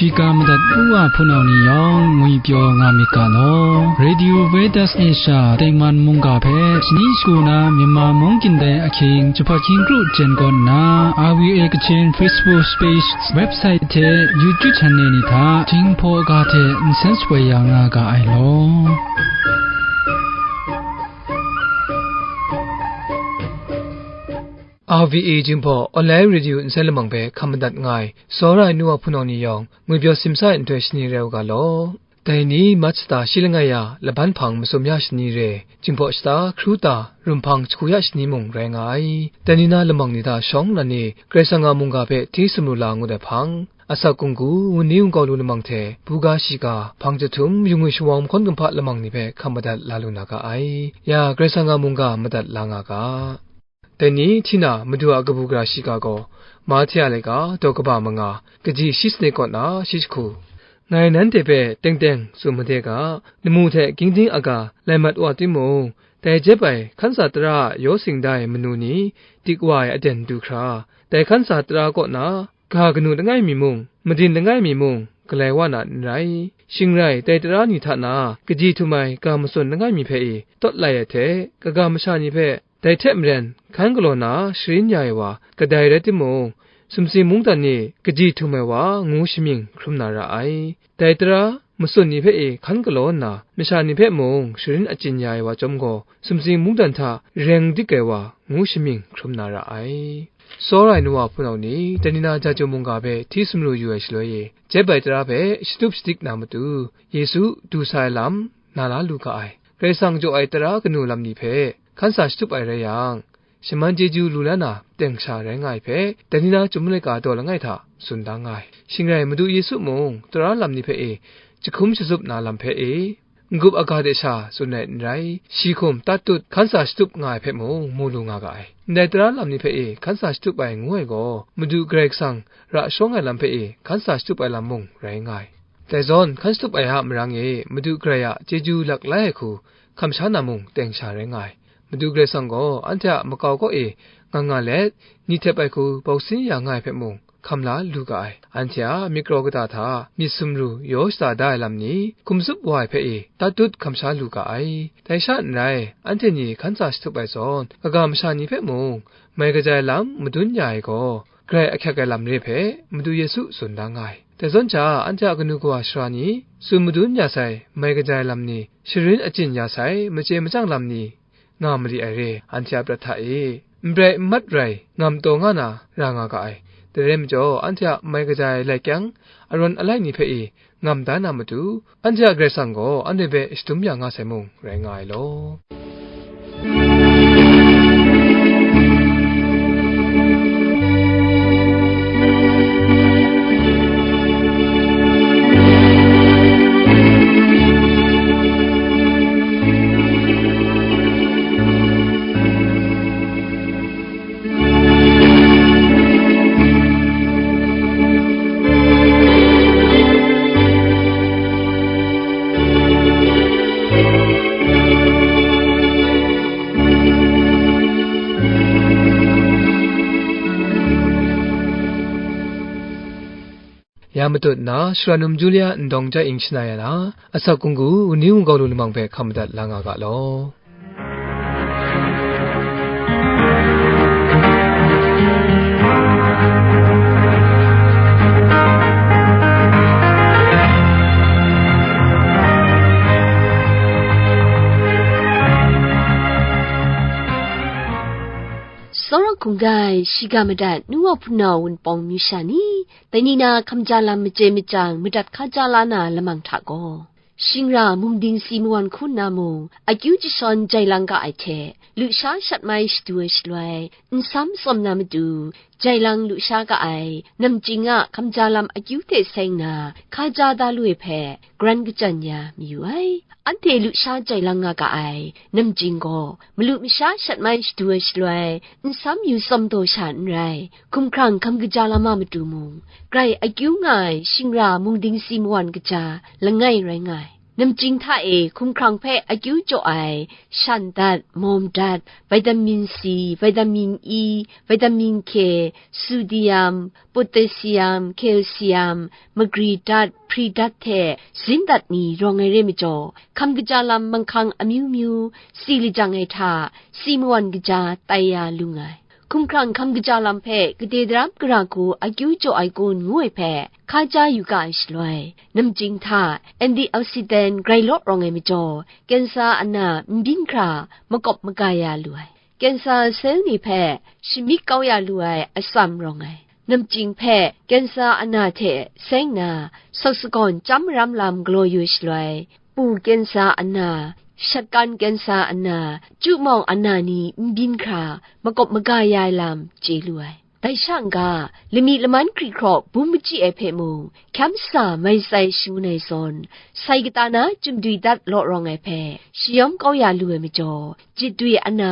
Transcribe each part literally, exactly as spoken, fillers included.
Shiga madat u wa hpunau ni yawng ngwi pyaw nga myit ga law. Radio Veritas Asia tengman mungga hpe shani shagu na Myanmar mung kyin dai ahkying jahpat hkying kru jen kaw nna, R V A Kachin Facebook page, website hte YouTube channel ni hta Jinghpaw ga hte nsen shapoi ya nga ga ai law. R V A Jinghpaw online radio nsen lamang hpe hkam madat nga ai, tsawra ai nu wa hpunau ni yawng, ngwi pyaw simsa ai nhtoi shani rai u ga law. Dai ni March shata shi langai ya, laban hpang masum ya shani re, Jinghpaw shata hkru ta, rum hpang jahku ya shani mung rai nga ai. Dai ni na lamang ni hta shawng nnan e, Karai Kasang a mungga hpe hti sumru la ngut ai hpang, asak kunggu, wunni wungkau lu lamang hte, buga shiga, hpang jahtum, yu ngwi shawang mahkawn kumhpa lamang ni hpe hkam madat la lu na ga ai. Ya, Karai Kasang a mungga madat la nga ga. Dai ni hti na, Madu a kabu gara shiga gaw, Mahte a laika, daw kaba manga, kaji shi sanit kaw na shi jahku. Ngai nanhte hpe teng teng tsun made ga, lamu hte gingding aga lai mat wa timung, dai jep ai hkan sa tara a yaw sing da ai manu ni dik wa ai aten du hkra, dai hkan sa tara kaw na ga kanu langai mi mung, madin langai mi mung, galai wa na n rai. Shing rai, dai tara ni hta na kaji htum ai ga matsun langai mi hpe e tawt lai ai hte, kaga masha ni hpe dai hte maren hkan galaw na sharin ya ai wa kadai rai timung, sumsing mungdan ni kaji htum ai wa ngu shamying hkrum na ra ai. Dai tara matsun ni hpe e hkan galaw nna, masha ni hpe mung sharin achyin ya ai wa chyawm gaw, sumsing mungdan hta reng dik ai wa ngu shamying hkrum na ra ai. Tsawra ai nu wa hpunau ni, dai ni na Jaju mungga hpe hti sumru yu ai shaloi e, jep ai tara hpe shatup shadik na matu, Yesu du sa ai lam na la lu ga ai. Karai Kasang jaw ai tara kanu lam ni hpe hkan sa shatup ai rai yang, shaman chyeju lu la na teng sha rai nga ai hpe, dai ni na chyum laika daw langai hta tsun da nga ai. Shing rai, Madu Yesu mung tara lam ni hpe e jahkum shazup na lam hpe e, n-gup aga de sha tsun ai n rai, shi hkum tat tut hkan sa shatup nga ai hpe mung mu lu nga ga ai. Ndai tara lam ni hpe e hkan sa shatup ai ngu ai gaw, Madu Karai Kasang ra shawng ai lam hpe e hkan sa shatup ai lam mung rai nga ai. Dai zawn, hkan shatup ai a marang e Madu Karai a chyeju lak lai ai hku hkam sha na mung teng sha rai nga ai. Madu Karai Kasang gaw anhte a makau kaw e nga nga let, ni htep ai hku bausin ya nga ai hpe mung hkam la lu ga ai. Anhte a myit kraw kata hta myit sumru yaw shada da ai lam ni hkum zup wa ai hpe e tat tut hkam sha lu ga ai. Dai sha n rai, anhte ni hkan sa shatup ai zawn, kaga masha ni hpe mung mai kaja ai lam madun ya ai gaw, Karai ahkyak ai lam re hpe Madu Yesu tsun da nga ai. Dai zawn hta, anhte a kanu kawa sara ni tsun madun ya sai mai kaja ai lam ni sharin achyin ya sai machye machyang lam ni nga mali ai re, anhte a prat hta e n brai n mat rai ngam taw nga na ra nga ga ai. Dai rai majaw, anhte a mai kaja ai lai kyang, arawn alai ni hpe e ngam da na matu, anhte a Karai Kasang gaw anhte hpe shadum ya nga sai mung rai nga ai law. Ya matut nna, Sara Num Julia ndawng ja ing shana ya na, asak kunggu, wunni wungkau lu lamang hpe hkam madat la nga ga law. Tsawra hkungga e, shiga madat nu wa hpunau wunpawng amyu sha ni, dai ni na hkamja lam machye machyang madat hkaja la na lamang hta gaw, shingra mung dingsi mawan hku nna mung, akyu jashawn jai lang ga ai hte, lusha shat mai shadu ai shaloi, nsam tsawm na matu, jai lang lusha ga ai, namjing a hkamja lam akyu hte seng na, hkaja da lu ai hpe, garan kachyan ya mayu ai. Anhte lusha jai lang nga ga ai, namjing gaw, malu masha shat mai shadu ai shaloi, nsam yu tsawm taw sha n rai, hkumhkrang hkam kaja lam a matu mung, grai akyu nga ai shingra mung dingsi mawan kaja langai rai nga ai. Namchying hta e hkumhkrang hpe akyu jaw ai shan dat, mawm dat, vitamin C, vitamin E, vitamin K, sodium, potassium, calcium, magri dat, hpri dat hte zin dat ni rawng ai re majaw, hkam kaja lam manghkang amyu myu, si lajang ai hta, si mawan kaja tai ya lu nga ai. Hkumhkrang hkam kaja lam hpe gade daram gara hku akyu jaw ai kun ngu ai hpe, hkaja yu ga ai shaloi, namchying hta antioxidant grai law rawng ai majaw, kensa ana n byin hkra makawp maga ya lu ai. Kensa sel ni hpe shamyit kau ya lu ai atsam rawng ai. Namchying hpe kensa ana hte seng na, sawk sagawn chyam maram lam galaw yu ai shaloi, pu kensa ana, shatkan kensa ana, chyu mawng ana ni n byin hkra makawp maga ya ai lam chye lu ai. Dai sha n-ga, lami laman hkri hkraw bum machyi ai hpe mung, hkyam sa mai tsai shangun ai zawn, sai kata na chyum dwi dat law rawng ai hpe, shayawm kau ya lu ai majaw, jit dwi ana,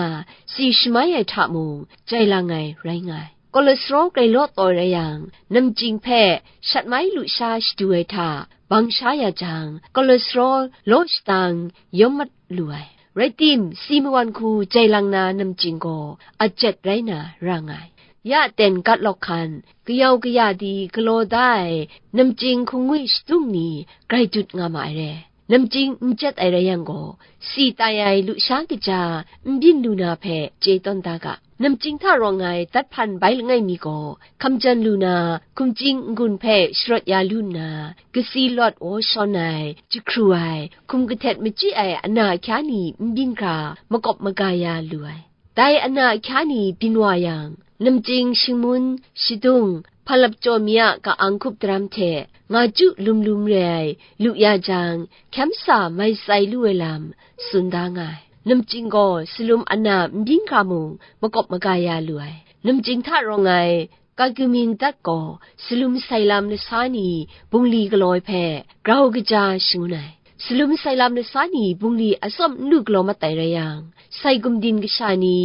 si shamai ai hta mung, jai lang ai rai nga ai. Cholesterol grai law taw rai yang, namchying hpe shat mai lusha shadu ai hta, bang sha ya jang, cholesterol law shatang yawm mat lu ai. Rai tim, si mawan hku jai lang na namchying gaw, a jet rai na ra nga ai. Ya ten gat lawk hkan, kayau kaya di galaw da ai namchying hkungwi shadung ni grai dut nga ma ai re. Namchying n jet ai rai yang gaw, si tai ai lusha kaja n byin lu na hpe chye tawn da ga. Namchying hta rawng ai dat hpan bai langai mi gaw, hkamjan lu na, hkumchying n-gun hpe sharawt ya lu nna, kasi lawt waw shawn ai, jahkru ai, hkum kahtet machyi ai ana ahkya ni n byin hkra makawp maga ya lu ai. Dai ana ahkya ni byin wa yang, namchying shingmun, shadung, hpalap jaw mi a ka-ang hkup daram hte nga chyu lum lum re ai lu ya jang, hkyam sa mai tsai lu ai lam tsun da nga ai. Namchying gaw salum ana n byin hkra mung makawp maga ya lu ai. Namchying hta rawng ai curcumin dat gaw salum sai lam lasa ni bungli galaw ai hpe grau kaja shangun ai. Salum sai lam lasa ni bungli atsawm n lu galaw mat ai rai yang, sai gumdin kasha ni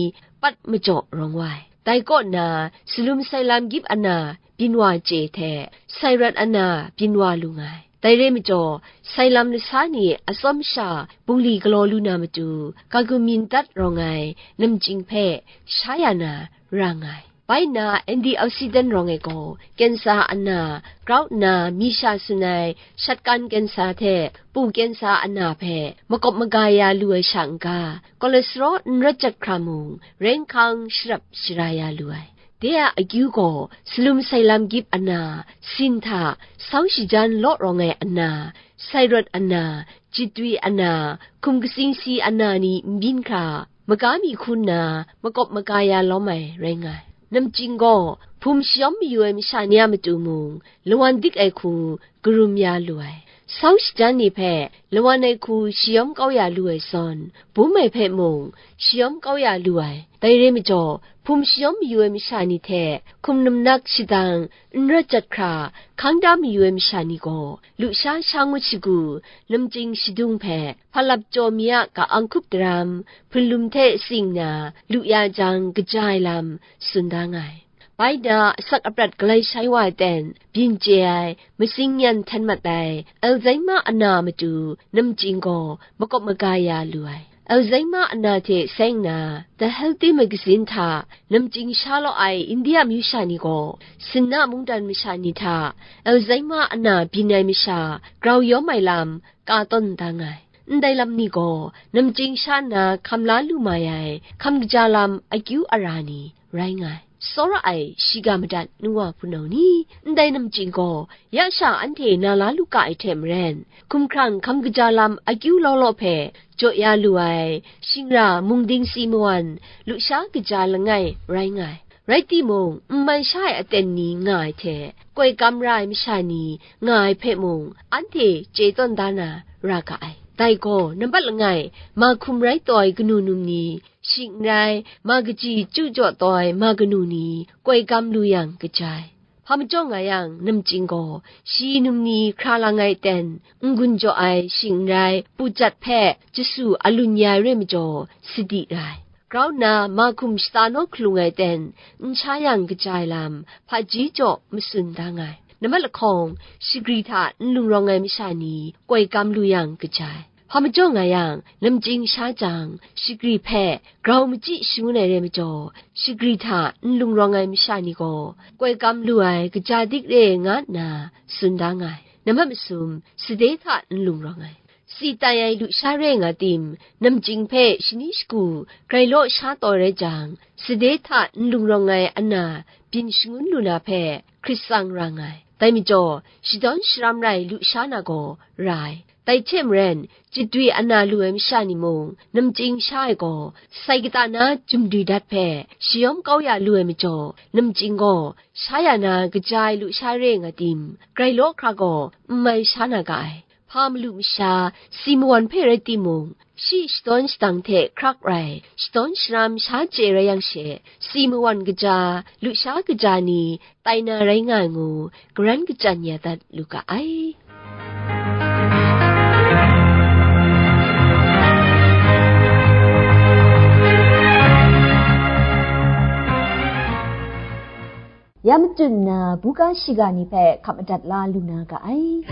pat majaw rawng wa ai. Dai kaw na, salum sai lam gyip ana byin wa chye hte, sai rawt ana byin wa lu nga ai. Dai re majaw, sai lam lasa ni atsawm sha bungli galaw lu na matu, curcumin dat rawng ai namchying hpe sha ya na ra nga ai. Bai nna, antioxidant rawng ai gaw, kensa ana, grau nna mi sha tsun ai shatkan kensa hte pu kensa ana hpe makawp maga ya lu ai sha n-ga, cholesterol n rawt jat hkra mung, rai nhkang sharap shara ya lu ai. De a akyu gaw, salum sai lam gyip ana, sin hta, sau shajan law rawng ai ana, sai rawt ana, jitwi ana, hkum katsing si ana ni n byin hkra, maga mi hku nna makawp maga ya lawm ai rai nga ai. Namchying gaw, hpum shayawm mayu ai masha ni a matu mung, lawan dik ai hku karum ya lu ai. Sau shajan ni hpe lawan ai hku shayawm kau ya lu ai zawn, bum ai hpe mung shayawm kau ya lu ai. Dai re majaw, hpum shayawm mayu ai masha ni hte hkum namnak shadang n rawt jat hkra, hkang da mayu ai masha ni gaw, lusha sha ngut shagu, namchying shadung hpe, hpalap jaw mi a ka-ang hkup daram, hpunlum hte tsing na, lu ya jang, kaja ai lam tsun da nga ai. Bai nna, asak aprat galai shai wa ai ten, byin chye ai, matsing yan hten mat ai, Alzheimer ana matu, namchying gaw makawp maga ya lu ai. Alzheimer ana hte seng na, The Healthy Magazine hta namchying sha law ai India amyu sha ni gaw, sinna mungdan masha ni hta Alzheimer ana byin ai masha grau yawm ai lam ka tawn da nga ai. Ndai lam ni gaw, namchying sha nna hkam la lu mai ai, hkam kaja lam akyu ara ni rai nga ai. Tsawra ai shiga madat nu wa hpunau ni, ndai namchying gaw, ya sha anhte na la lu ga ai hte maren, hkumhkrang hkam kaja lam akyu law law hpe jaw ya lu ai, shingra mungding si mawan, lusha kaja langai rai nga ai. Rai timung, n man sha ai aten ni nga ai hte, koi kam ra ai masha ni nga ai hpe mung, anhte chye tawn da na ra ga ai. Dai gaw, nambat langai, ma hkum rai taw ai kanu num ni, shing n rai, ma kaji chyu jaw taw ai ma kanu ni, koi kam lu yang kaja ai. Hpa majaw nga yang, namchying gaw, shi num ni hkra lang ai ten, n-gun jaw ai shing n rai, pu jat hpe jasu alun ya ai re majaw, sadi ra ai. Grau nna, ma hkum shata naw hkalung ai ten, n sha yang kaja ai lam, hpaji jaw matsun da nga ai. Nambat lahkawng, shagri hta n lung rawng ai masha ni koi kam lu yang kaja ai. Hpa majaw nga yang, namchying sha jang, shagri hpe grau machyi shangun ai rai majaw, shagri hta n lung rawng ai masha ni gaw, koi kam lu ai kaja dik re nga nna tsun da nga ai. Nambat masum, sade hta n lung rawng ai. Si tai ai lusha re nga tim, namchying hpe shani shagu grai law sha taw rai jang, sade hta n lung rawng ai ana byin shangun lu na hpe hkrit tsang ra nga ai. Dai majaw, shadawn sharam rai lusha na gaw ra ai. Dai hte maren, chitwi ana lu ai masha ni mung, namchying sha ai gaw, sai kata na jumdwi dat hpe shayawm kau ya lu ai majaw, namchying gaw sha ya na kaja ai lusha re nga tim, grai law hkra gaw n mai sha na ga ai. Hpa malu masha, si mawan hpe rai timung, shi shadawn shadang hte hkrak rai, shadawn sharam sha chye rai yang she, si mawan kaja, lusha kaja ni tai na rai nga ai ngu, karan kachyan ya dat lu ga ai. Ya machun nna, buga shiga ni hpe hkap madat la lu na ga ai.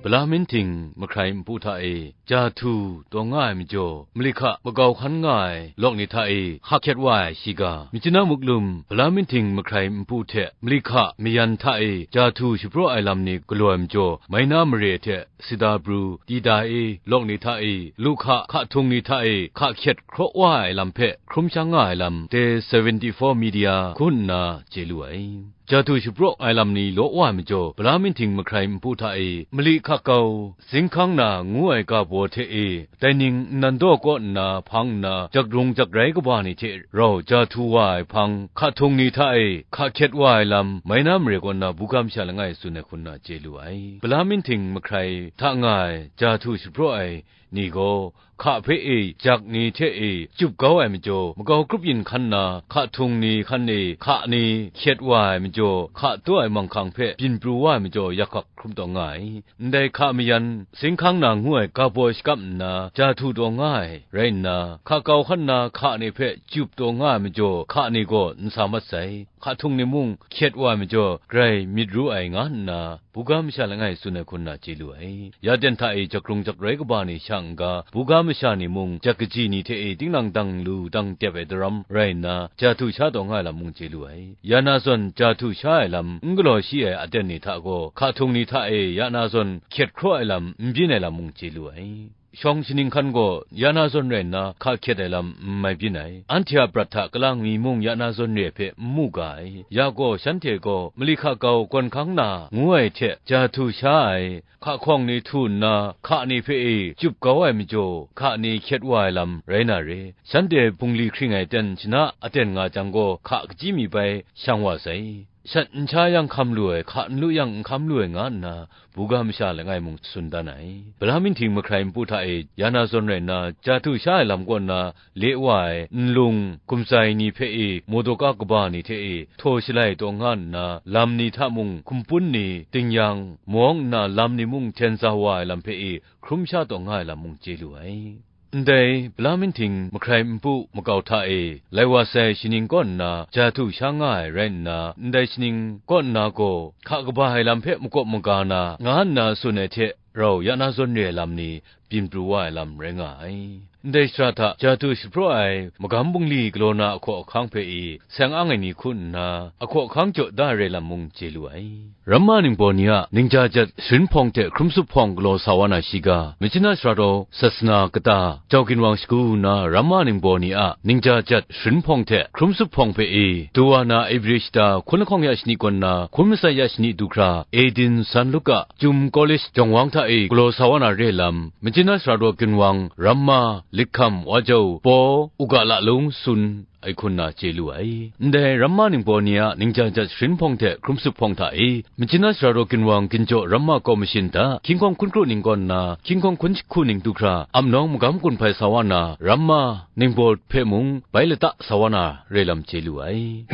Bala Minting mahkrai npu hta e, Jahtu taw nga ai majaw, mali hka makau hkan nga ai lawk ni hta e hka hkyet wa ai shiga, Myitkyina muklum Bala Minting mahkrai npu hte mali hka mayan hta e Jahtu shapraw ai lam ni galaw ai majaw, Maina mare hte Sida pru, Dida e lawk ni hta e lu hka hka htung ni hta e hka hkyet hkraw wa ai lam hpe hkrum shang nga ai lam, Day seventy-four Media hku nna chye lu ai. Jahtu shapraw ai lam ni law wa ai majaw, Bala Minting mahkrai npu hta e, mali hka kau, zinghkang na ngu ai ga baw hte e, dai ning nnan daw kaw nna hpang nna, jak rung jak rai kaba ni hte rau jahtu wa ai hpang, hka htung ni hta e hka hkyet wa ai lam, Maina mare kaw nna buga masha langai tsun ai hku nna chye lu ai. Bala Minting mahkrai hta nga ai jahtu shapraw ai ni gaw, hka hpe e jak ni hte e chyup kau ai majaw, makau grup yin hkan na, hka htung ni hkan e hka ni hkyet wa ai majaw, hka taw ai manghkang hpe byin pru wa ai majaw, yak hkak hkrum taw nga ai. Ndai hka mayan, zinghkang na ngu ai ga baw shakap nna, jahtu taw nga ai rai nna, hka kau hkan na hka ni hpe chyup taw nga ai majaw, hka ni gaw n sa mat sai. Hka htung ni mung hkyet wa ai majaw, grai myit ru ai, nga nna, buga masha langai tsun ai hku nna chye lu ai. Ya ten hta e jak rung jak rai kaba ni sha n-ga, buga masha ni mung jak kaji ni hte e tinang dang lu dang tep ai daram rai nna, jahtu sha taw nga ai lam mung chye lu ai. Ya na zawn jahtu sha ai lam n galaw shi ai aten ni hta gaw, hka htung ni hta e ya na zawn hkyet hkraw ai lam n byin ai lam mung chye lu ai. Shawng shaning hkan gaw ya na zawn rai nna, hka hkyet ai lam n mai byin ai. Anhte a prat hta kalang mi mung ya na zawn re hpe n mu ga ai. Ya gaw, shanhte gaw mali hka kau gawn hkang na ngu ai hte jahtu sha ai, hka hkawng ni htu nna, hka ni hpe e chyup kau ai majaw, hka ni hkyet wa ai lam rai na re. Shanhte bungli hkring ai ten shana aten nga jang gaw, hka kachyi mi bai shang wa sai. Shat n sha yang hkam lu ai, hka n lu yang n hkam lu ai, nga nna, buga masha langai mung tsun dan ai. Bala Minting mahkrai npu hta e ya na zawn rai nna, jahtu sha ai lam kaw nna le wa ai nlung, gumtsai ni hpe e modoka kaba ni hte e htaw shalai taw nga nna, lam ni hta mung hkumpun ni, dingyang, mawng nna lam ni mung hten sa wa ai lam hpe e hkrum sha taw nga ai lam mung chye lu ai. Ndai Bala Minting mahkrai npu makau hta e lai wa sai shaning kaw nna jahtu sha nga ai rai nna, ndai shaning kaw nna gaw hka kaba ai lam hpe makawp maga na, nga nna tsun ai hte rau ya na zawn re ai lam ni byin pru wa ai lam rai nga ai. Ndai shara hta jahtu shapraw ai magam bungli galaw na ahkaw ahkang hpe e seng ang ai ni hku nna, ahkaw ahkang jaw da ai lam mung chye lu ai. Ramma ningbaw ni a ningja jat sharin hpawng hte hkrum sup hpawng galaw sa wa na shiga, Myitkyina Sarato Sasana kata Jau Ginwang shagu na ramma ningbaw ni a ningja jat sharin hpawng hte hkrum sup hpawng hpe e, du wa na Ebri shata hkun lahkawng ya shani kaw nna hkun masai ya shani du hkra, eighteen San Luka Jum College jawng wang hta e galaw sa wa na re lam, Myitkyina Sarato Ginwang ramma, Likham Wajau, Paw, Uga Lalung, Sun, ai hku nna chye lu ai. Ndai ramma ningbaw ni a ningja jat sharin hpawng hte hkrum sup hpawng hta e, Myitkyina Sarato Ginwang Ginjaw Ramma Kaw Mashin hta, hkying hkawng hkun kru ning kaw nna, hkying hkawng hkun jahku ning du hkra, ap nawng magam gun hpai sa wa na, ramma ningbaw hpe mung bai lata sa wa na, re lam chye lu ai.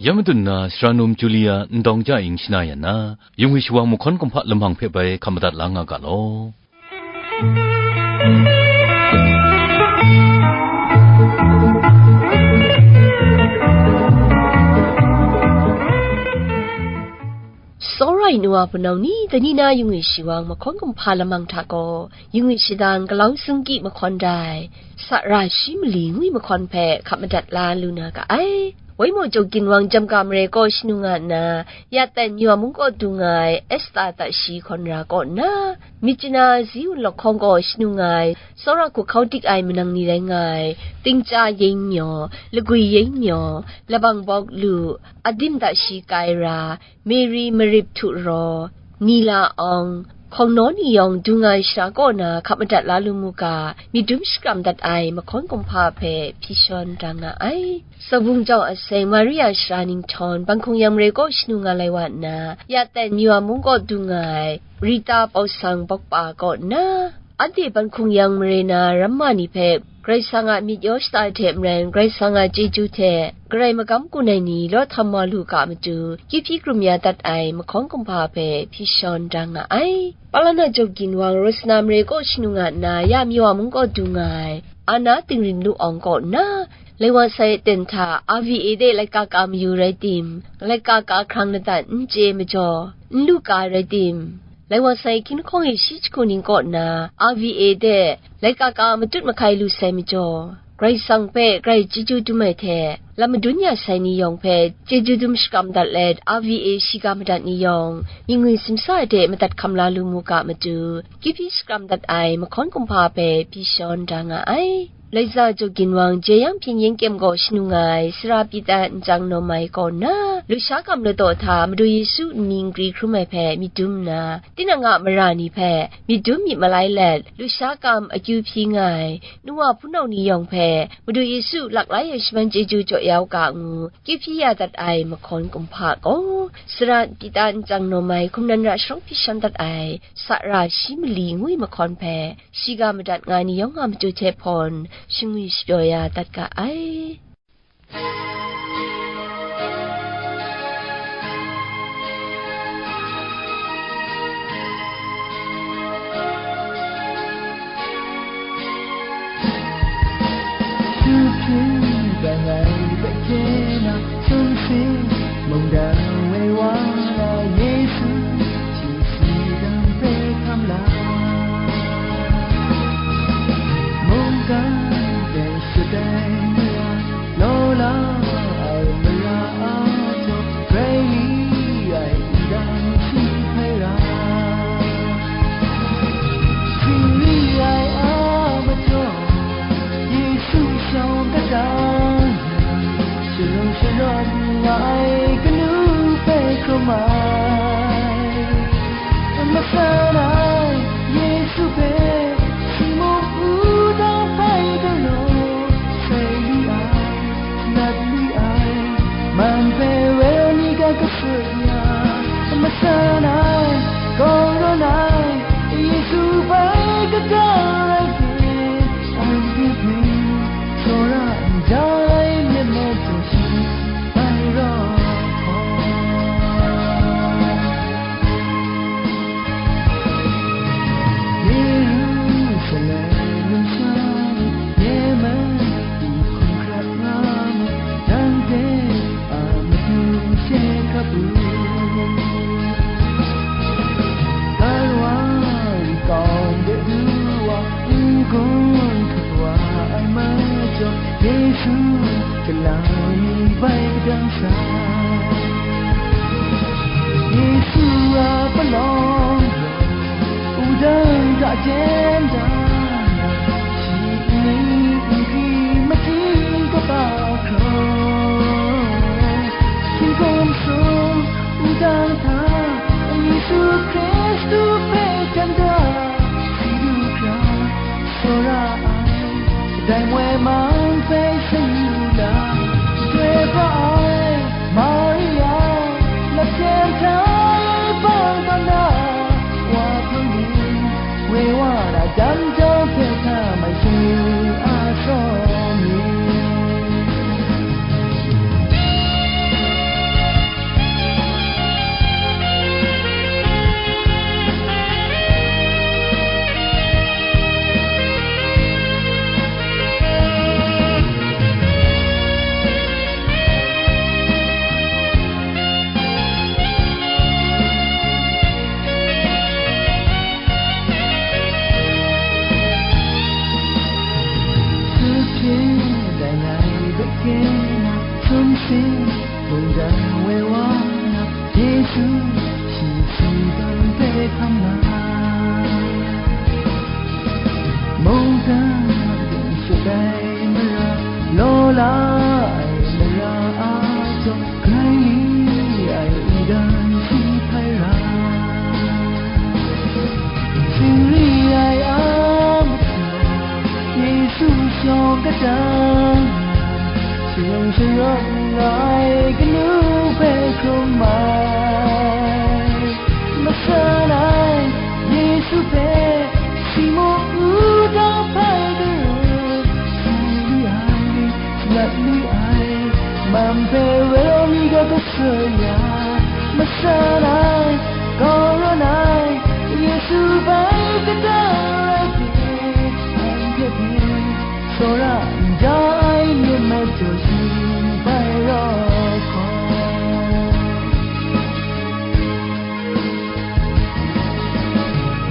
Ya madun na, sara num Julia n dawng ja ing shana yan na, yung hwi shawang mahkawn kumhpa lamang hpe bai hkap madat la nga ga law. Tsawra ai nu wa hpunau ni, dai ni na yung hwi shawang mahkawn kumhpa lamang hta gaw, yung hwi shadang galau sungki mahkawn dai, sara shi mali ngwi mahkawn hpe hkap madat la lu na ga ai. Waimaw jaw ginwang Jamga mare kaw shanu nga nna, ya ten Miwa mung kaw dung ai Esta ta shi hkawn ra kaw nna, Myitkyina Ziun lahkawng kaw shanu nga ai, tsawra hku hkau dik ai manang ni rai nga ai, Tingcha Yeng Myaw, Lagwi Yeng Myaw, Labang Bawk Lu, Adim ta shi Kaira, Mary Marip Htu Raw, Nila Awng, hkawng naw ni yawng dung ai shara kaw na hkap madat la lu mu ga, myit dum shakram dat ai mahkawn kumhpa hpe hpyi shawn da nga ai. Sawbung jau aseng Maria shara ninghtawng, Banghkung Yang mare kaw shanu nga lai wa nna, ya ten Miwa mung kaw dung ai, Rita Pausang Bawkpa kaw nna, anhte Banghkung Yang mare na ramma ni hpe Karai Kasang a myit yaw shata ai hte maren, Karai Kasang a chyeju hte garai magam gun ai ni law htam wa lu ga matu, kyu hpyi krum ya dat ai mahkawn kumhpa hpe hpyi shawn da nga ai. Palana jaw ginwang Rosna mare kaw shanu nga nna, ya Miwa mung kaw dung ai, Ana Tingrin Lu Awng kaw nna, Laiwa sai aten hta R V A de laika ka mayu rai tim, laika ka hkrang ladan n chye majaw, n lu ka ai rai tim, Laiwa sai hkying lahkawng e shi jahku ning kaw nna R V A de laika ka matut mahkai lu sai majaw, Karai Kasang hpe grai chyeju dum ai hte, lam madun ya sai ni yawng hpe chyeju dum shakram dat let, R V A shiga madat ni yawng, myit ngwi simsa ai hte madat hkam la lu mu ga matu, kyu hpyi shakram dat ai mahkawn kumhpa hpe hpyi shawn da nga ai. Laiza jaw ginwang Jeyang Hpyin Yeng Kyem gaw shanu nga ai, sara Pita nchyang nawm ai kaw nna, lusha kam ladaw hta Madu Yesu nni nkri hkrum ai hpe myit dum nna, tinang a mara ni hpe myit dum myit malai let, lusha kam akyu hpyi nga ai, nu wa hpunau ni yawng hpe Madu Yesu lak lai ai shaman chyeju jaw ya u ga ngu, kyu hpyi ya dat ai mahkawn kumhpa gaw, sara Pita nchyang nawm ai hkum nan ra sharawng hpyi shawn dat ai, sara shi mali ngwi mahkawn hpe, shiga madat nga ai ni yawng a matu hte hpawn, shangwi shapyaw ya dat ga ai. Mungdan woi wa na Yesu, Yesu dang hpe hkam la. Mungkan dai shadai mara, law la ai mara a jaw, grai li ai ndai shi hpai ra. Singli ai a majaw, Yesu shawng kata, shalom shalom nga ai kanu hpe hkrum ai. Masan ai Yesu hpe, shi mung wudang hpai galaw, sai li ai, nat li ai, man hpe Veronica kasut ya, masan ai, gaw rawn ai, Yesu bai kata rai hte, anhte hpe tsawra n ja ai myit majaw shi, bai raw hkaw. Yerusalem lamsha ni, Yemen hkum hkrat nga mu, dang de a matu she hkap u. Kalwari kawng de du wa, n-gun hkap wa ai majaw, Yesu galang mi bai kadang sa. Yesu a palawng gaw, wudang hta jen dan, shi nni n hkri mating kaba hkraw, hkying hkum sung wudang hta, Yesu Hkristu hpe jan da, si du hkra, tsawra ai, dai moi mang hpe shayu la, joi pra ai, Maria, lapjen hta e bang tawn na, wa hpang de, woi wa na dam jau hpe hta mai shayu a saw mi. Kadang sayang sharawng ai kanu hpe hkrum ai, masan ai Yesu hpe Simun wudang hpai garut, sai li ai, salat li ai, man hpe woi mi ga gasoi ya, masan ai, kau rawn ai, Yesu bai kadang rai hte, anhte hpe tsawra n da ai myit majaw shi bai rawt hkawm.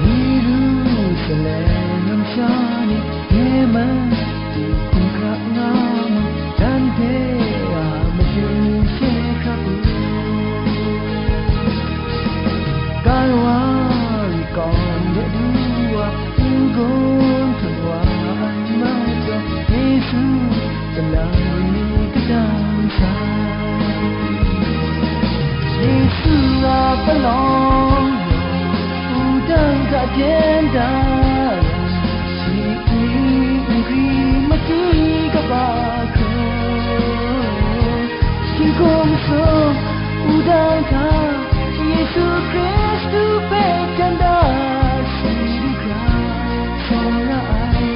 Yerusalem namsha ni, Yemen hkungga nga mu, dan de a matu she hkra pru. Kalwari kawng de du wa, n-gun htung wa ai majaw, Yesu galang ni kadang sai. Yesu a palawng, wudang hta jen da, shi nkri madi kaba hkrum, shi hkum sum wudang hta, Yesu Hkristu hpe jan da, shi du hkra, Tsawra ai,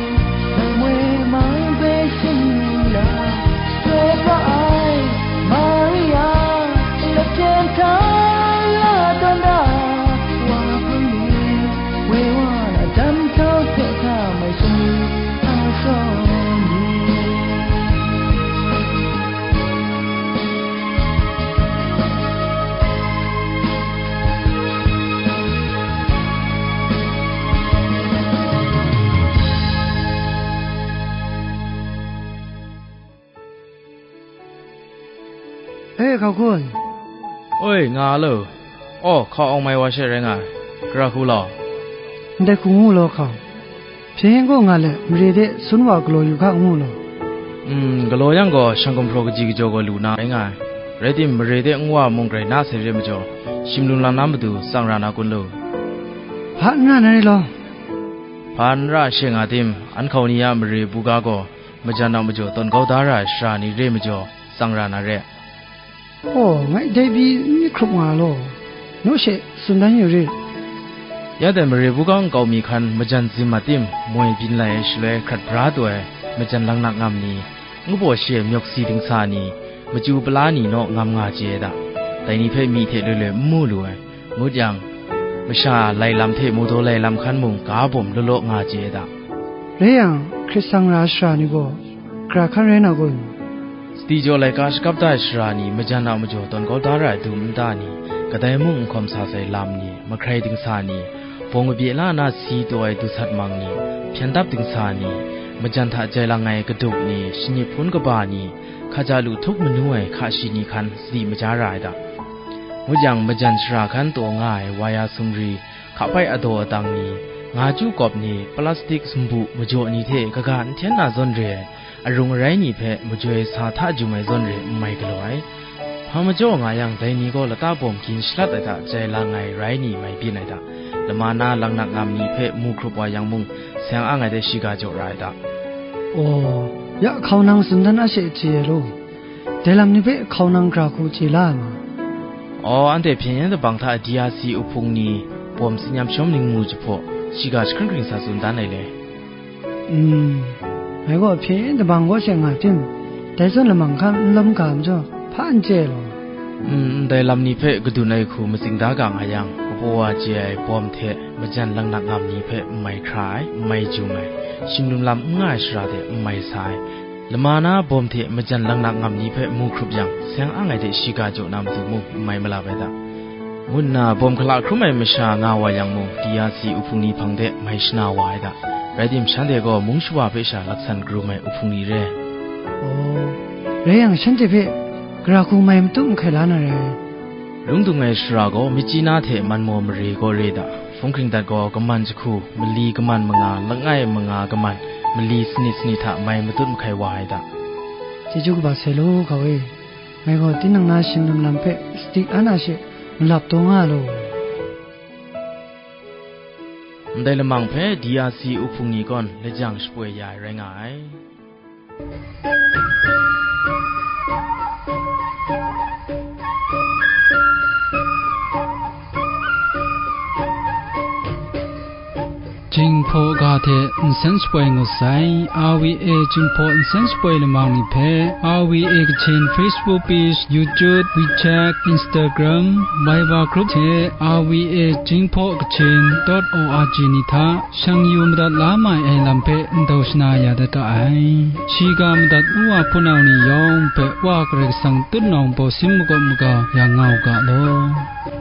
Samuel mang hpe shing la, Joi pa ai, Maria, lapjen hta la tawn da, wa hpang ni, woi wa na dam htau hte hta mai sum ni, a tsawm ni. E, hkau hku ai. Oi, nga lo. Aw, hkau awng mai wa she rai nga ai. Gara hku law. Ndai hku ngu law hkau. Hpyen yen gaw nga let, mare de sun wa galaw yu hka ngu law. Mm, galaw yang gaw, shang gumhpraw kaji kajaw gaw lu na rai nga ai. Rai timung, mare de nwa mung grai na sai re majaw, shim lung lang na matu tsang ra na kun lu? Hpa n ra na re law. Hpa n ra she nga tim, an hkau ni a mare buga gaw, majan a majaw tawn kau da ra ai shara ni re majaw, tsang ra na re. Aw, ngai dai pyi n myit hkrup nga law, naw she tsun dan yu rit. Ya dai mare buga nkau mi hkan majan zim a tim moi byin lai ai shaloi hkrat bra taw ai majan langnak ngam ni, ngu baw shi ai myawk si dingsa ni, machyu pala ni naw ngam nga chye ai da. Dai ni hpe myi hte loi loi n mu lu ai, ngut yang, masha lai lam hte mawdaw lai lam hkan mung ga bawm law law nga chye ai da. Rai yang, hkrit sang ra shara ni gaw, gara hkan rai na kun? Sadi jaw laika shakap da ai shara ni, majan a majaw tawn kau da ra ai dum nta ni, kadai mung n hkawm sa sai lam ni, mahkrai dingsa ni, bawng kabye la na si taw ai dusat mang ni, hpyen dap dingsa ni, majan hta jai lang ai kaduk ni, shanyi hpun kaba ni, hkaja lu htup manu ai hka shi ni hkan sadi maja ra ai da. Ngut yang, majan shara hkan taw nga ai waya sumri, hkapai adaw adang ni, nga chyu kawp ni, plastik sumbu majaw ni hte kaga n hten na zawn re ai, arung arai ni hpe majoi sa hta jum ai zawn re n mai galaw ai. Hpa majaw nga yang, dai ni gaw lata bawm gin shalat ai hta jai lang ai rai ni mai byin ai hta, lama na langnak ngam ni hpe mu hkrup wa yang mung, seng ang ai de shiga jaw ra ai hta. Aw, ya hkau nang tsun dan a she chye ai law, dai lam ni hpe hkau nang gara hku chye la ai ma? Aw, anhte hpyen yen dabang hta D R C uhpung ni, bawm tsin yam shawm ningmu jahpaw, shiga jahkring hkring sa tsun dan ai le. Mm, ngai gaw hpyen yen dabang kaw she nga tim, dai zawn lamang hkan n lawm ga majaw, hpa n chye ai law. Mm, ndai lam ni hpe kadun ai hku matsing da ga nga yang, kabaw wa chye ai bawm hte majan langnak ngam ni hpe n mai hkra ai, n mai jum ai, shim lum lam n nga ai shara de n mai sa ai, lama na bawm hte majan langnak ngam ni hpe mu hkrup yang, seng ang ai de shiga jaw na matu mung n mai malap ai da. Ngu nna bawm hkala hkrum ai masha nga wa yang mung, D R C uhpung ni hpang de mai shana wa ai da. Rai tim, shanhte gaw mung shawa hpe sha laksan karum ai uhpung ni re. Aw, rai yang, shanhte hpe gara hku mai matut mahkai la na rai. Lung dung ai shara gaw, myit chyi na hte man maw mare gaw re da. Hpung hkring dat gaw, kaman jahku, mali kaman manga, langai manga kaman, mali sanit sanit hta mai matut mahkai wa ai da. Chyeju kaba sai law, hkau e. Ngai gaw tinang na shim lum lam hpe sadi an a she malap taw nga law. Ndai lamang hpe D R C uhpung ni gaw lajang shapoi ya ai rai nga ai. Jinghpaw ga hte nsen shapoi ngut sai, R V A Jinghpaw nsen shapoi lamang ni hpe, R V A Kachin Facebook page, YouTube, WeChat, Instagram, Viber group hte R V A Jinghpaw Kachin dot O R G ni hta shang yu madat la mai ai lam hpe ndau shana ya dat ga ai. Shiga madat nu wa hpunau ni yawng hpe Wa Karai Kasang tutnawng baw sin makawp maga yang nga u ga law.